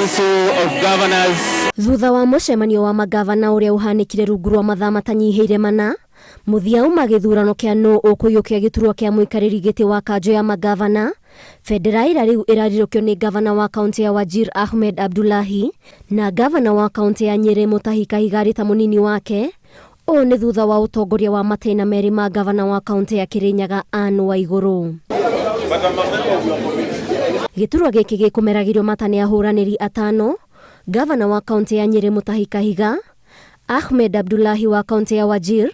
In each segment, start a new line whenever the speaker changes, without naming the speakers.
Council of Governors.
Thutha wa mũcemanio wa magavana ũrĩa ũhanĩkire rungu rwa mathaa matanyihĩire mana, mũthia uma gĩthurano kĩa nũ ũkũiyũkia gĩturwa kĩa mũikarĩri gĩtĩ wa kanjũ ya magavana, bendera ĩrĩa rĩu ĩrarirũkio nĩ gavana wa kaũntĩ ya Wajir Ahmed Abdullahi na gavana wa kaũntĩ ya Nyĩrĩ Mutahi Kahiga arĩ ta mũnini wake. Ũũ nĩ thutha wa ũtongoria wa matĩna merĩ ma gavana wa kaũntĩ ya Kĩrĩnyaga Anne Waigũrũ. Gĩturwa gĩkĩ gĩkũmeragĩrio mata nĩ ahũranĩri atano, gavana wa kaũntĩ ya Nyĩrĩ Mutahi Kahiga, Ahmed Abdullahi wa kaũntĩ ya Wajir,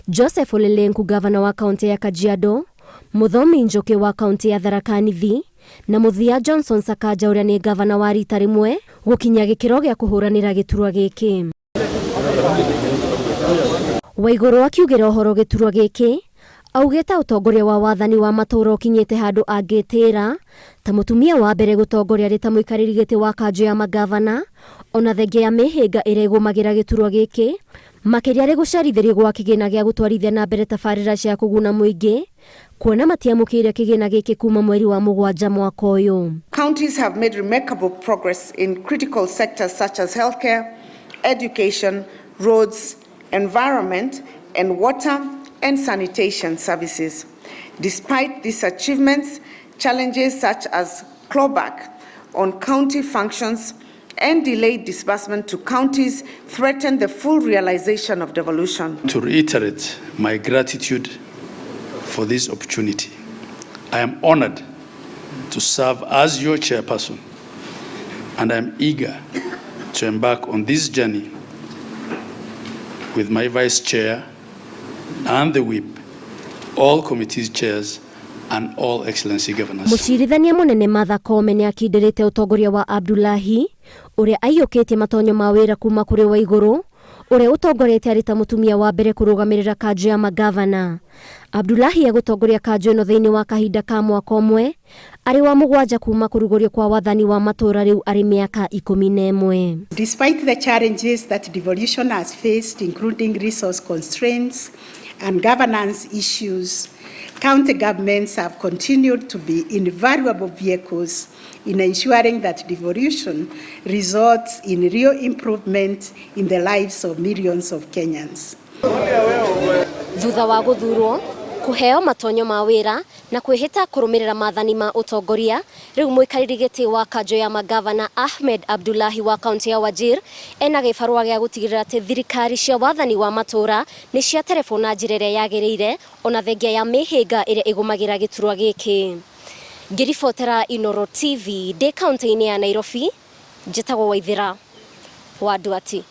Joseph Ole Lenku gavana wa kaũntĩ ya Kajiado, Muthomi Njoki wa kaũntĩ ya Tharaka Nithi na mũthia Johnson Sakaja ũrĩa nĩ gavana wa rita rĩmwe gũkinya gĩkĩro gĩa kũhũranĩra gĩturwa gĩkĩ. Waigũrũ akiugĩra ũhoro gĩturwa gĩkĩ augĩte ũtongoria wa wathani wa matũũra ũkinyĩte handũ angĩtĩra ta mũtumia wa mbere gũtongoria arĩ ta mũikarĩri gĩtĩ wa kanjũ ya magavana, ona thengia ya mĩhĩnga ĩrĩa ĩgũmagĩra gĩturwa gĩkĩ, makĩria arĩ gũcerithĩrio gwa kĩgĩna gĩa gũtwarithia na mbere tabarĩra cia kũguna mũingĩ, kuona matiamũkĩire kĩgĩna gĩkĩ kuma mweri wa mũgwanja mwaka ũyũ.
Counties have made remarkable progress in critical sectors such as healthcare, education, roads, environment, and water and sanitation services. Despite these achievements, challenges such as clawback on county functions and delayed disbursement to counties threaten the full realization of devolution.
To reiterate my gratitude for this opportunity, I am honored to serve as your chairperson, and I am eager to embark on this journey with my vice chair and the whip, all committee chairs, and all excellency governors.
Mũcirithania mũnene Martha Koome nĩ akindĩrĩte ũtongoria wa Abdullahi ũrĩa aiyũkĩtie matonyo ma wĩra kuma kũrĩ Waigũrũ ũrĩa ũtongoretie arĩ ta mũtumia wa mbere kũrũgamĩrĩra kanjũ ya magavana. Abdullahi egũtongoria kanjũ ĩno thĩinĩ wa kahinda ka mwaka ũmwe, arĩ wa mũgwanja kuma kũrugũrio kwa wathani wa matũũra rĩu arĩ mĩaka 11.
Despite the challenges that devolution has faced, including resource constraints and governance issues, county governments have continued to be invaluable vehicles in ensuring that devolution results in real improvement in the lives of millions of Kenyans.
Thutha wa gũthurwo, kũheo matonyo ma wĩra na kwĩhĩta kũrũmĩrĩra maathani ma ũtongoria, rĩu mũikarĩri gĩtĩ wa kanjũ ya magavana Ahmed Abdullahi wa kaũntĩ ya Wajir ena gĩbarũa gĩa gũtigĩrĩra atĩ thirikari cia wathani wa matũũra nĩ ciaterebwo na njĩra ĩrĩa yagĩrĩire, ona thengia ya mĩhĩnga ĩrĩa ĩgũmagĩra gĩturwa gĩkĩ. Ngĩribotera Inooro TV ndĩ kaũntĩ-inĩ ya Nairobi, njĩtagwo Waithĩra wa Nduati.